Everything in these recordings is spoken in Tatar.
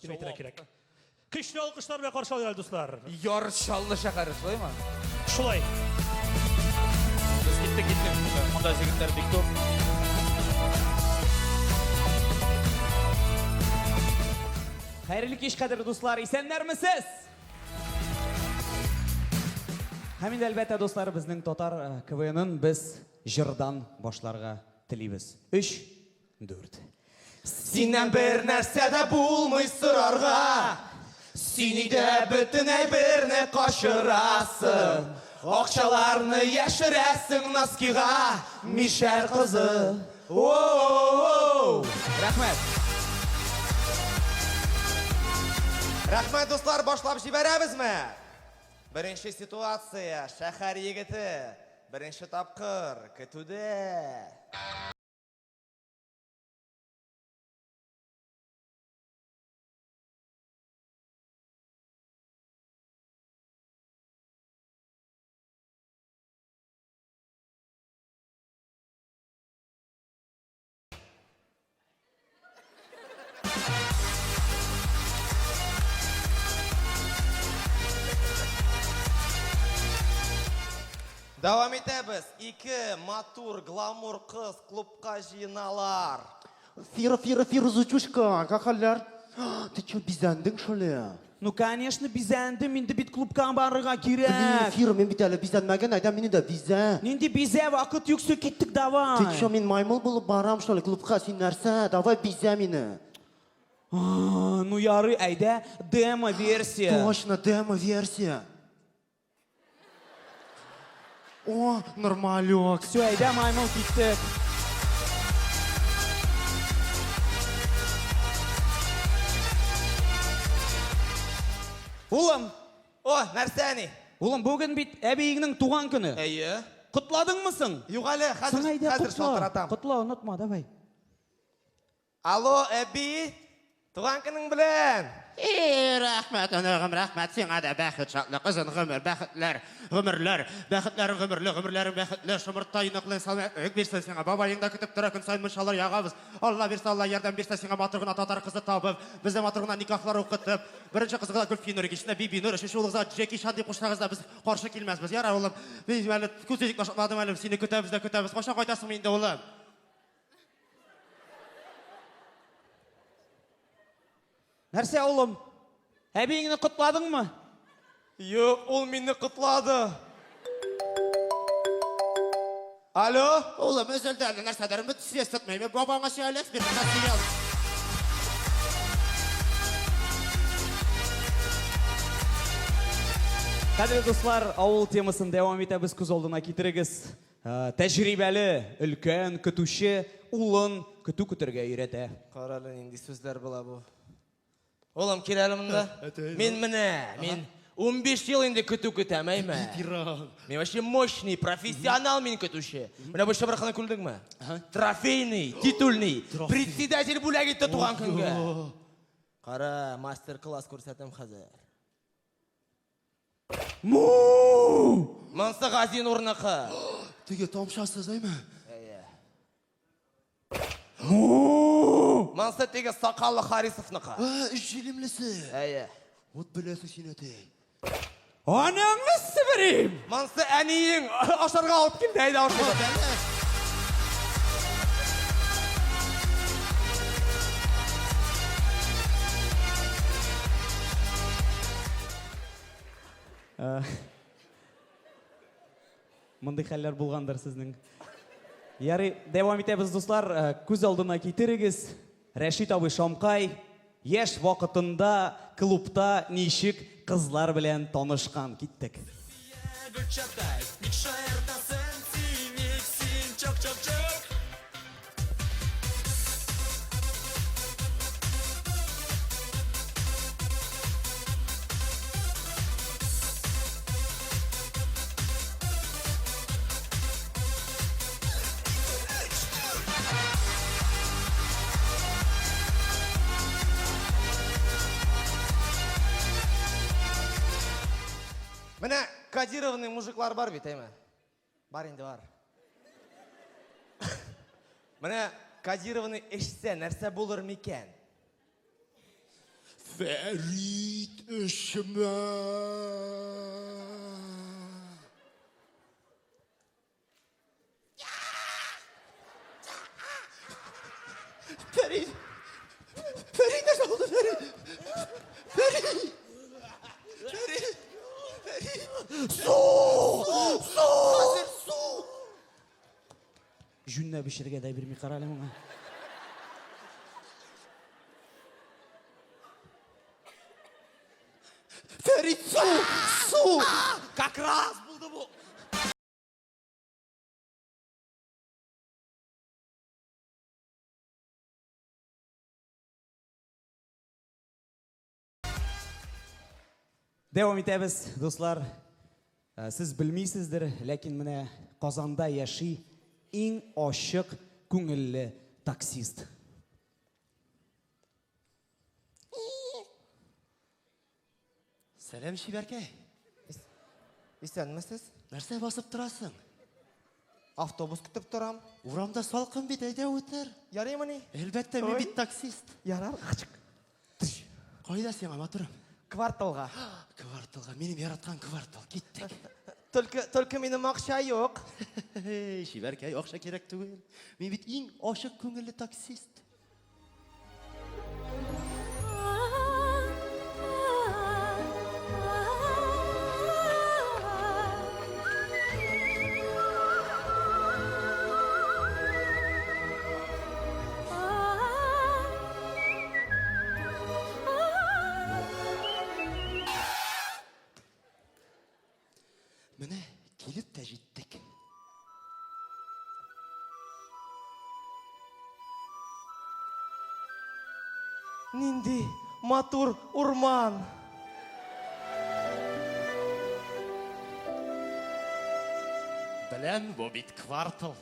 Дип әйтергә кирәк. Көчле алкышлар белән каршы алыйк әле, дуслар. Яр Чаллы шәһәре, шулаймы? Шулай. Без киттек, киттек. Монда җегетләр бик күп. Хәерле кич, кадерле дуслар, исәннәрмесез? Һәм инде, әлбәттә, дуслар, безнең татар э, КВНын без җырдан башларга телибез. Өч, дүрт. Синнән бер нәрсә дә булмый сорарга. Син өйдә бөтен әйберне качырасың. Акчаларны яшерәсең носкига, мишәр кызы. О-о-о! Рәхмәт. Рәхмәт, дуслар, башлап җибәрәбезме? Беренче ситуация, шәһәр егете. Беренче тапкыр көтүдә. Дәвам итәбез. Ике матур, гламур кыз клубка җыеналар. Фира, Фира, Фира, Зутюшка, как хәлләр? Ты чё, бизәндең шо ли? Ну, конечно, бизәндем, инде бит клубка барырга Блин, кирәк. Фира, мин бит әле бизәнмәгән, әйдә мине дә бизә. Нинди бизә, вакыт юк, все, киттек, давай. Ты чё, мин маймыл булып барам, что ли, клубка, син нәрсә? Давай бизә мине. А, ну ярый, әйдә, демо-версия. Точно, демо-версия. О, нормалек. Все, әйдә, маймыл, киттек. Улым, О, нәрсә, әни? Улым, бүген бит әбиеңнең туган көне. Әйе. Котладыңмы соң? Юк әле, хәзер, Соң әйдә, хәзер котла. шалтыратам. Котла, онытма, давай. Алло, әби! Туган көнең белән! И, рәхмәт, оныгым, рәхмәт сиңа да бәхет, шатлык, озын гомер, бәхетләр, гомерләр, бәхетләрең гомерле, гомерләрең бәхетле, шомырттай ныклы сәламәтлек бирсен сиңа. Бабаең да көтеп тора, көн саен мунчалар ягабыз. Алла бирсә, Алла ярдәм бирсә, сиңа матур гына татар кызы табып, бездә матур гына никахлар укытып, беренче кызыгызга Гөлфинур, икенчесенә Бибинур, өченче улыгызга Джеки Чан дип кушсагыз да без каршы килмәсбез. Ярар, улым, мин әле күз тизек ташламадым әле, сине көтәбез дә көтәбез. Кайчан кайтасың инде, улым? Нәрсә, улым? Әбиеңне котладыңмы? Юк, ул мине котлады. Алло? Улым, өзелде әле нәрсәдер, бит связь тотмый. Мин бабаңа сөйләс бир, сөйләс. Кадерле дуслар, авыл темасын дәвам итәбез, күз алдына китерегез. Тәҗрибәле өлкән көтүче улын көтү көтәргә өйрәтә. Кара әле, нинди сүзләр була бу. Улым, кил әле монда. Мин менә, мин 15 ел инде көтү көтәм, әйме? Мин вообще мощный, профессионал мин көтүче. Менә бу чыбыркыны күрдеңме? Трофейный, титульный. Председатель бүләк итте туган көнгә. Кара, мастер-класс күрсәтәм хәзер. Му! Монсы Газинурныкы. Теге тамчасыз, әйме? Әйе. Му! Монсы теге сакаллы Харисовныкы. А, өч җилемлесе. Әйе. Вот беләсең син, әтәй. Анаңны себерим! Монсы әниең ашарга алып килде, әйдә ашыйбыз. Мондый хәлләр булгандыр сезнең. Ярый, дәвам итәбез, дуслар. Күз алдына китерегез. Рәшит абый Шамкай яшь вакытында клубта ничек кызлар белән танышкан. Киттек. Менә кодированный мужиклар бар бит, әйме? Бар инде бар. Менә кодированный эчсә нәрсә булыр микән? Фәрит эчмә. Фәрит! Фәрит нәрсә булды, Фәрит? Фәрит! Фәрит! Фәрит! Су! Су! Хәзер су! Җүнләп эчәргә дә бирми кара әле моңа. Фәрит, су! Су! Как раз булды бу. Дәвам итәбез, дуслар. Э, сез белмисездер, ләкин менә Казанда яши иң ачык күңелле таксист. Сәлам, чибәркәй. Исәнмесез? Нәрсә басып торасың? Автобус көтеп торам. Урамда салкын бит, әйдә утыр. Ярыймыни? Әлбәттә, мин Ой. бит таксист. Ярар. Кайда сиңа, матурым? Кварталга. Кварталга, минем яраткан квартал. Киттек. Только, только минем акча юк. Эй, чибәркәй, акча кирәк түгел. Мин бит иң ачык күңелле таксист. Менә килеп тә җиттек. Нинди матур урман. Беләм, бу бит квартал.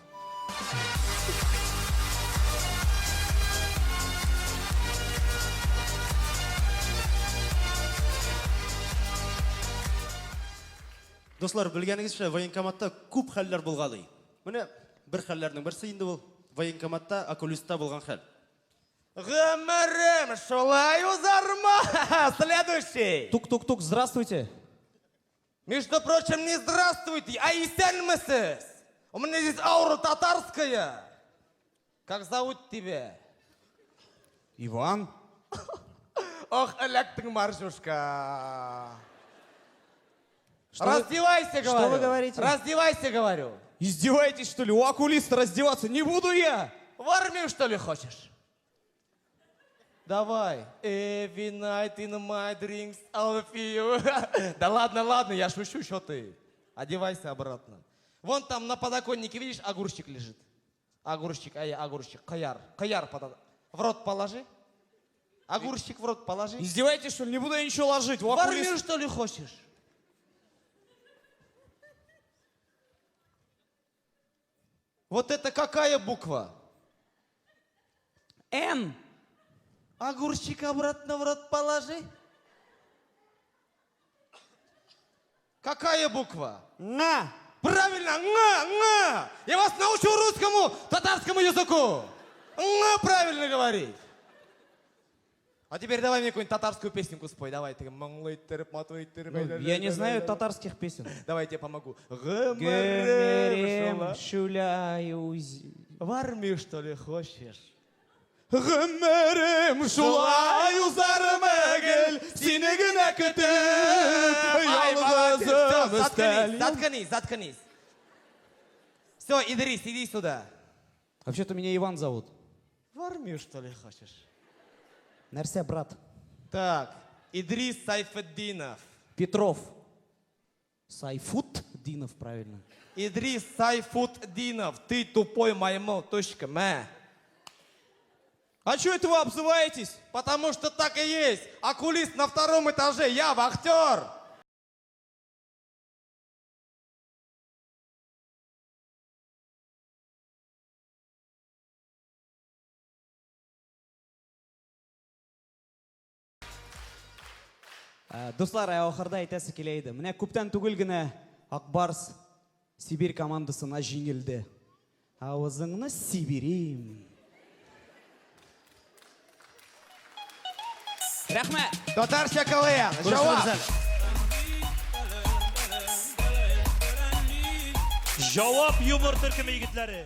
Дуслар, белгәнегезчә, военкоматта күп хәлләр булгалый. Менә бер хәлләрнең берсе инде ул военкоматта окулистта булган хәл. Гомерем шулай узармы? Следующий. Тук-тук-тук, здравствуйте. Между прочим, не здравствуйте, а исәнмесез. У меня здесь аура татарская. Как зовут тебя? Иван. Ох, эләктең, Маржушка. Что вы- Раздевайся, что говорю. вы говорите? Раздевайся, говорю. Издеваетесь, что ли? У окулиста раздеваться не буду я! В армию, что ли, хочешь? Давай. Every night in my dreams I'll feel. Да ладно, ладно, я шучу, что ты. Одевайся обратно. Вон там на подоконнике, видишь, огурчик лежит. Огурчик, ай, огурчик, кыяр, кыяр подо... В рот положи. Огурчик в рот положи. Издеваетесь, что ли? Не буду я ничего ложить. У В окулиста... армию, что ли, хочешь? Вот это какая буква? Н. Огурчик обратно в рот положи. Какая буква? На. Правильно, н, н. Я вас научу русскому, татарскому языку. Н правильно говорить. А теперь давай мне какую-нибудь татарскую песенку спой. Давай, ты моңлы иттереп, матур иттереп. Ну, я не знаю татарских песен. Давай я тебе помогу. Гомерем шулай уз- В армию, что ли, хочешь? Гомерем шулай узармы гел, сине генә көтеп, Ай, молодец. Всё, ялгызым заткнись, өстәл. заткнись, заткнись. Все, Идрис, иди сюда. Вообще-то меня Иван зовут. В армию, что ли, хочешь? Нәрсә, брат? Так, Идрис Сайфетдинов. Петров. Сайфутдинов, правильно. Идрис Сайфутдинов, ты тупой маймыл, точка, мэ. А чё это вы обзываетесь? Потому что так и есть. Окулист на втором этаже, я вахтер. Ә, Дуслар, ә ахырда әйтәсе килә иде. Менә күптән түгел генә Ак Барс Сибирь командасына җиңелде. Авызыңны сибирим. Рәхмәт. Татарча КВН. Җавап. Җавап юмор төркеме егетләре.